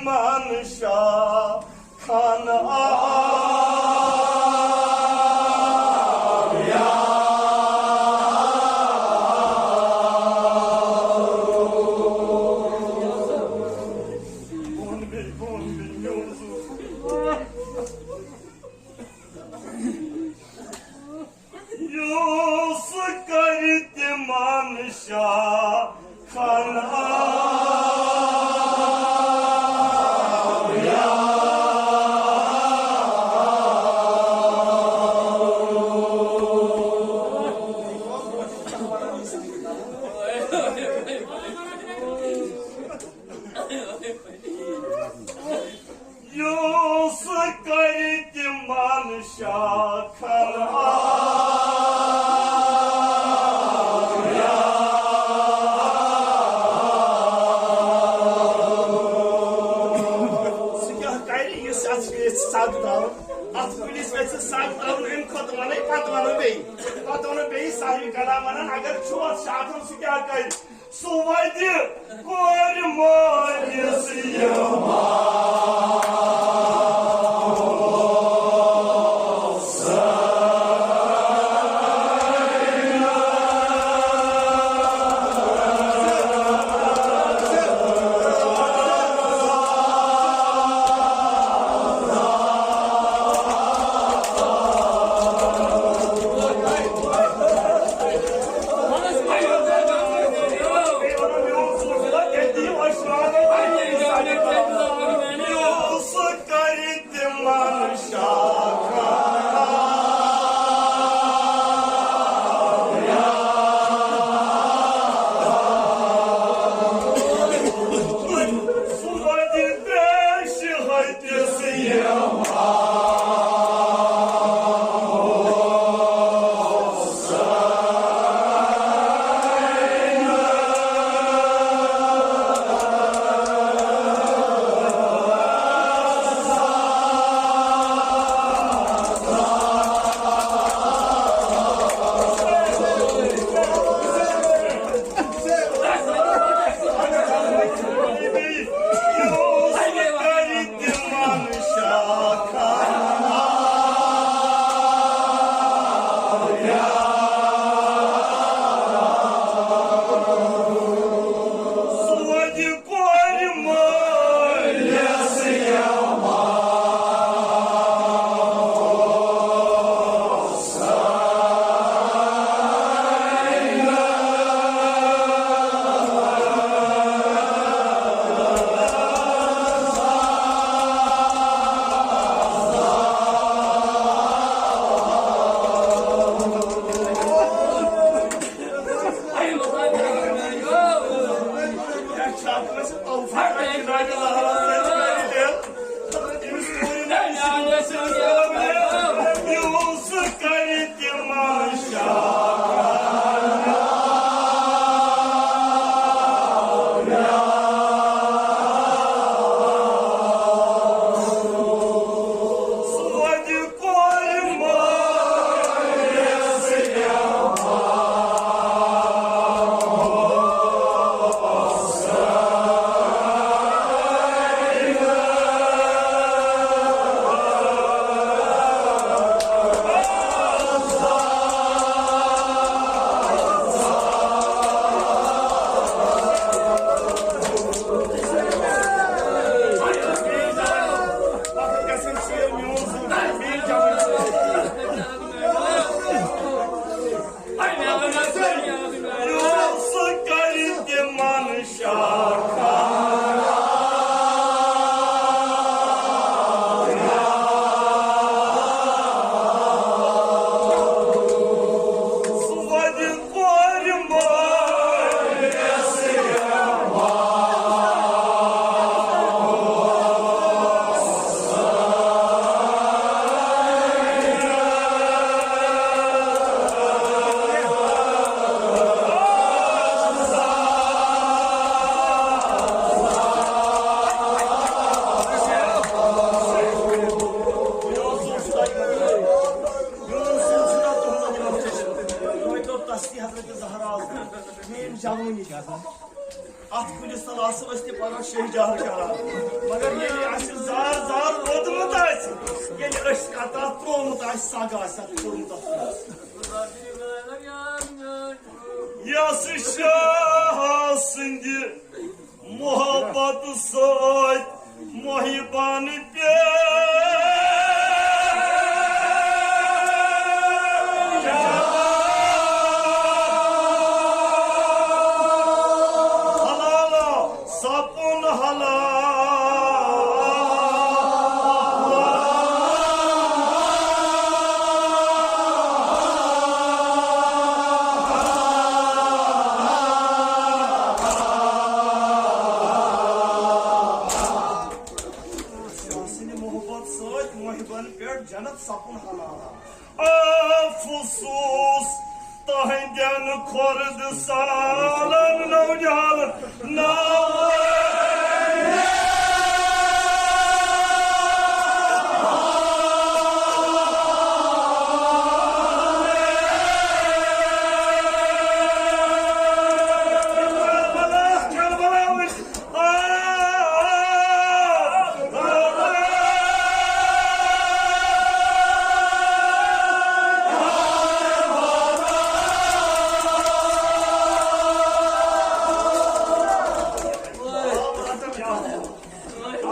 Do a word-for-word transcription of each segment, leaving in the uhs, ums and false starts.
مان شاہ خان آو یاد۔ بۄن بیٚیہِ، بۄن بیٚیہِ، میون زُو۔ یُس کرِ تِمن شاہ خان آو یاد۔ یُس کرِ تِمن شاہ خان آو یاد۔ سُہ کیٛاہ کرِ یُس اَتھ یژھِ سگ ترٛاوُن؟ اَتھ کُلِس یژھِ سگ ترٛاوُن، اَمہِ کھۄتہٕ وَنَے، پَتہٕ وَنو بیٚیہِ۔ پَتہٕ وَنو بیٚیہِ ساروی کلام وَنان، اگر چھُ اَتھ شاٹھَن، سُہ کیٛاہ کرِ؟ سُہ وَدِ کورِ مٲلِس یِوان۔ کُنہِ سلاسہٕ ٲسۍ تہِ پَران شیٚہجار کران، مگر ییٚلہِ اَسہِ زار زار روٚدمُت آسہِ، ییٚلہِ أسۍ کَتھ ترٛوومُت آسہِ، سَگ آسہِ اَتھ کوٚرمُت اَتھ۔ یۄس شاہ سٕنٛدِ محبت سۭتۍ محبن پہ حلال سپن حلال۔ سٕنٛدِ محبت سۭتۍ محبن پٮ۪ٹھ جنت سپُن حلال۔ افسوس تہنٛدٮ۪ن خۄرد سالن نوجوان نوجوان۔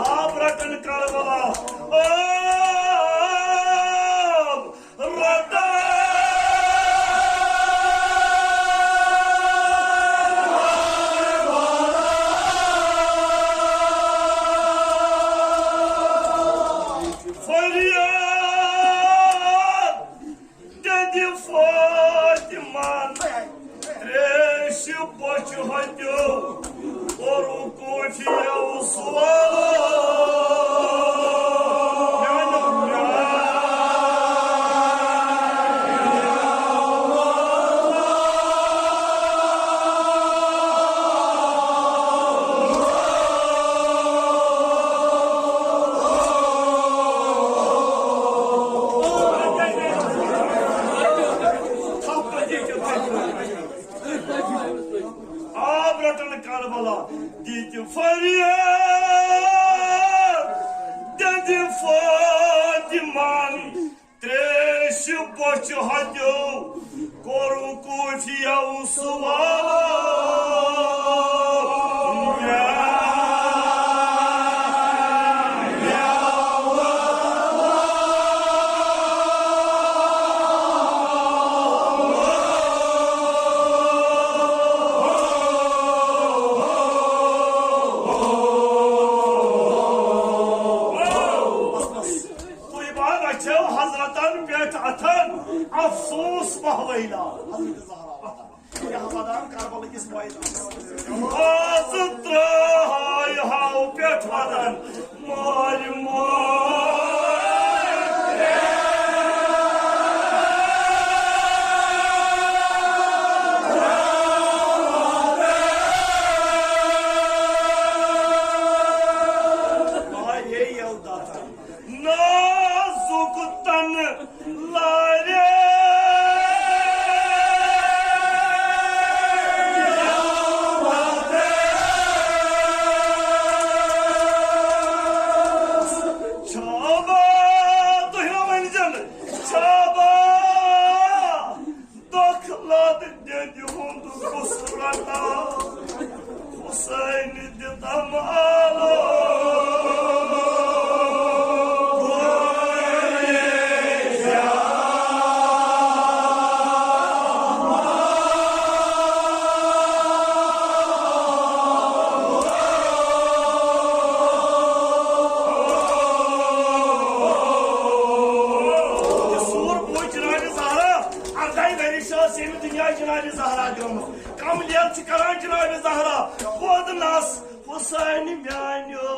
آب رٹن کربلا، آب رٹن۔ فریاد دِدِ فاطمہ تریشہِ بۄچھِ ہتیو۔ کوٚرُکھ کوٹھیو سوالو۔ آب رٹن کربلا دِتِ فریاد، دِتِ فاطمن تریشہِ بۄچھِ ہتیو۔ کوٚرُکھ کوٹھیو سوال۔ تُہۍ ما رچھو حضرتن پٮ۪ٹھ اتھن، افسوس پہوٲیلا۔ حضرت زہرا وَدان۔ کیٛاہ وَدان کربلہٕ کِس مٲدانس منٛز؟ آز ترٛاوہاے ہاو پٮ۪ٹھ وَدان مارِ مار۔ آے یے یَلدَتَن۔ نازُک تن لارِ۔ چھابا، تُہۍ ما ؤنۍزٮ۪ن، چھابا۔ دۄکھ لد دٮ۪دِ ہُنٛد غسل رٹان، حسین دِتم آلو۔ یہِ سوٗر بوٗز جناب زہرا۔ ارداہہِ ؤری چھِ ٲس ییٚمہِ دُنیا جناب زہرا گٔمٕژ۔ کم لیل چھِ کران جناب زہرا پود نس حسین میانیو۔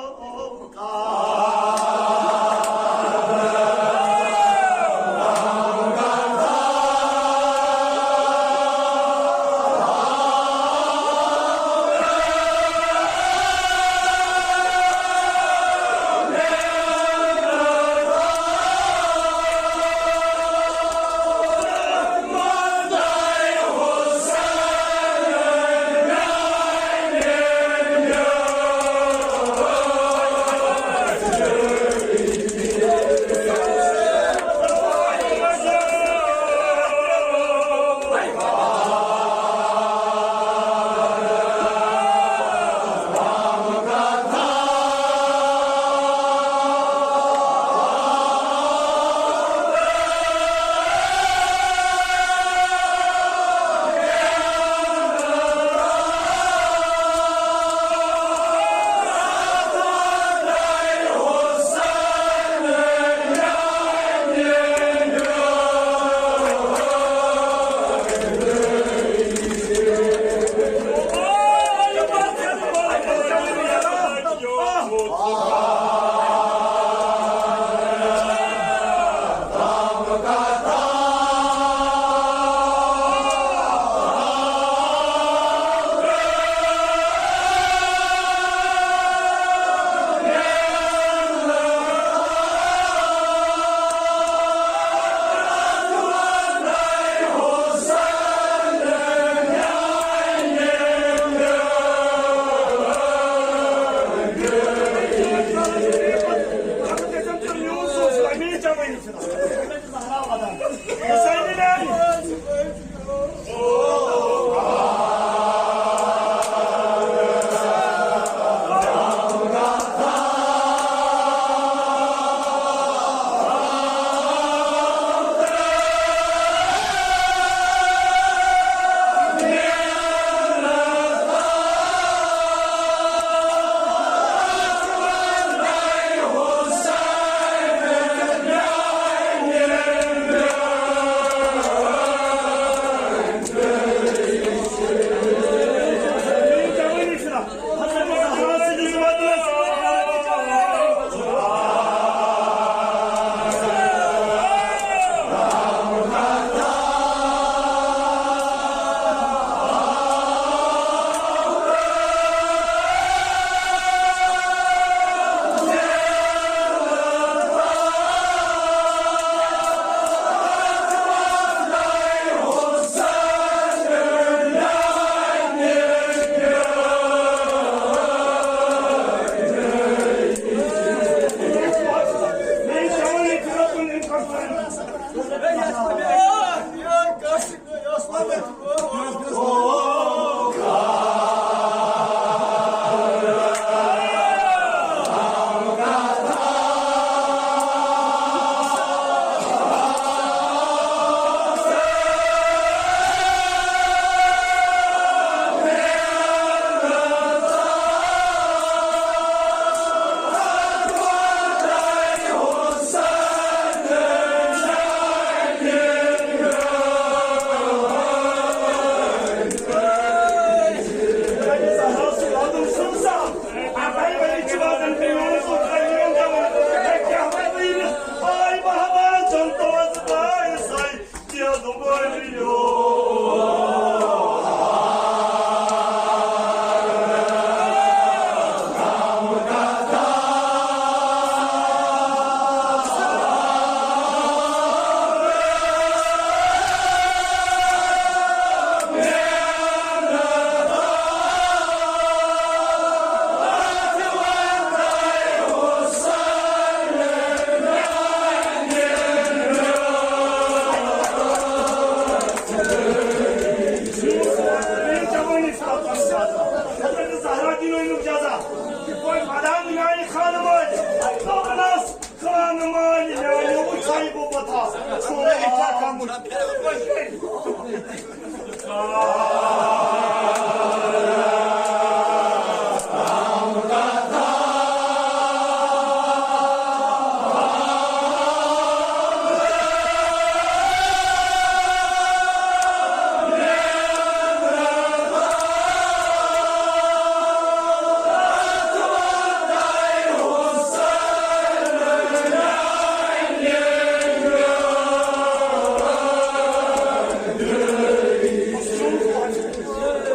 سورُے یِتھا کٔمٕے۔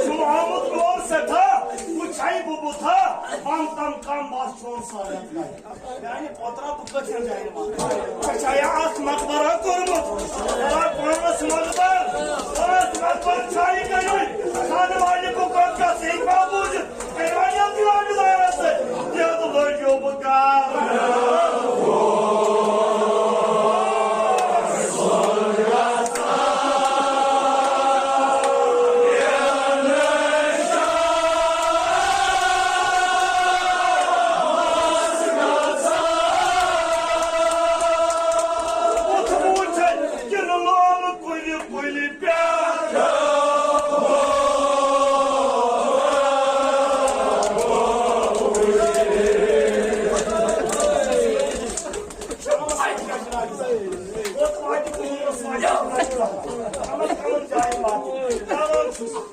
سُہ آمُت یور سٮ۪ٹھاہ، وٕچھے بہٕ بُتھا، وَن تَم کَم بَس چون سالت گَرِ۔ میانہِ پۄترا بہٕ کٔژن جاین واتہٕ؟ ژےٚ چھا یہِ اَتھ مقبرہ کوٚرمُت؟ آ، پانَس مقبر، پانَس مقبر چھا یہِ کٔرمٕتۍ؟ خانہٕ والہِ کو کَتھ کَتھ ژےٚ ہیٚکہِ ما بوٗزِتھ؟ کٔرۍ وۄنۍ یَتھ جنابِ زہرا سۭتۍ؟ یَتھ لٲگِو بہٕ گَرٕ۔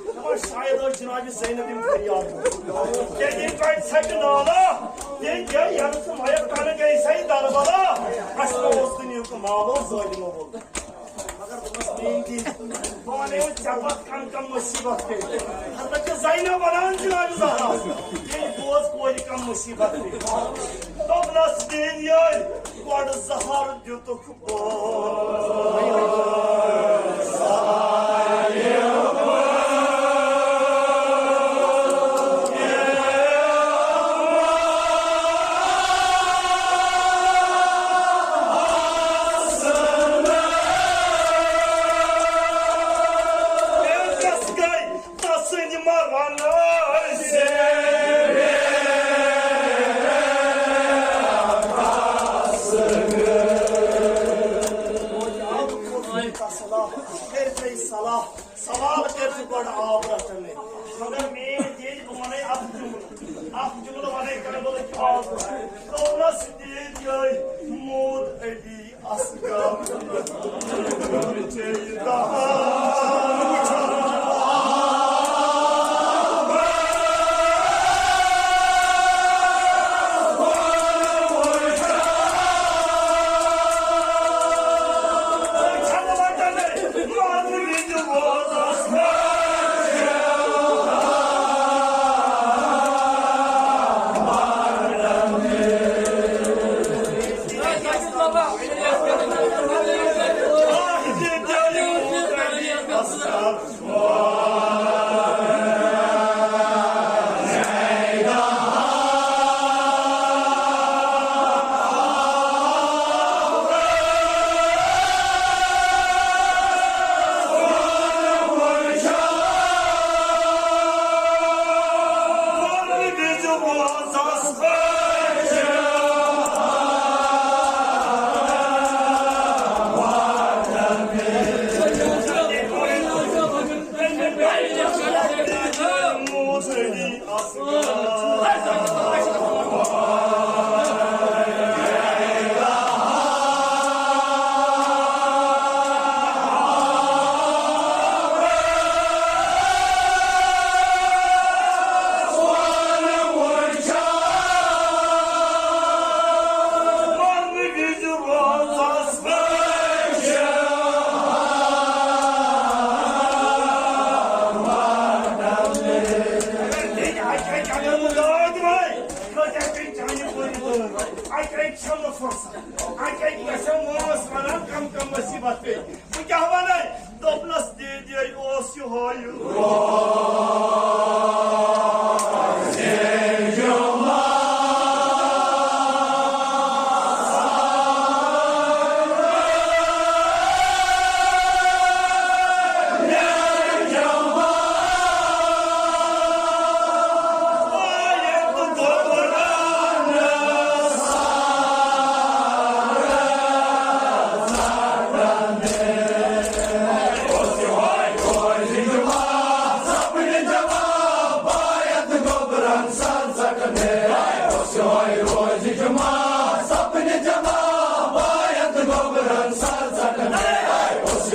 دپان شاید ٲس جناب زینب یِم فریاد۔ کیٛازِ ییٚمہِ کامہِ ژھٹہِ نالا، تیٚلہِ گٔے یَنہٕ ژٕ مۄیَکھ تَنہٕ گٔے سا یہِ دربلا۔ اَسہِ ما اوس دُنیاہُک مال اوس ظٲلمو ووٚن۔ مگر دوٚپمَس میٛٲنۍ دِل، بہٕ وَنَے وۄنۍ ژےٚ پَتہٕ کَم کَم مُصیٖبت پیٚیہِ۔ حضرت زینب وَنان جناب زہرا، ییٚلہِ بوز کورِ کَم مُصیٖبت پیٚیہِ۔ دوٚپنَس میٛٲنۍ یٲرۍ، گۄڈٕ زہر دیُتُکھ تسٕنٛدۍ مرن ٲسۍ۔ صلاح، کٔرۍ تُہۍ صلاح، سوال کٔرۍ زِ گۄڈٕ آب رٹن۔ مگر میٲنۍ دِل، بہٕ ونے اکھ جملہٕ، اکھ جملہٕ ونے کربلٕکۍ آب۔ دوٚپنس، میٲنۍ یٲرۍ موٗد علی اصغر۔ اَکہِ اَکہِ چھَم نہٕ فرصت۔ اَکہِ اَکہِ گژھن وٲنٛس وَنان، کم کم مصیبت پیٚیہِ۔ بہٕ کیٛاہ وَنَے؟ دوٚپنَس، دِدۍ یے اوس یِہوٚے۔ Jamal.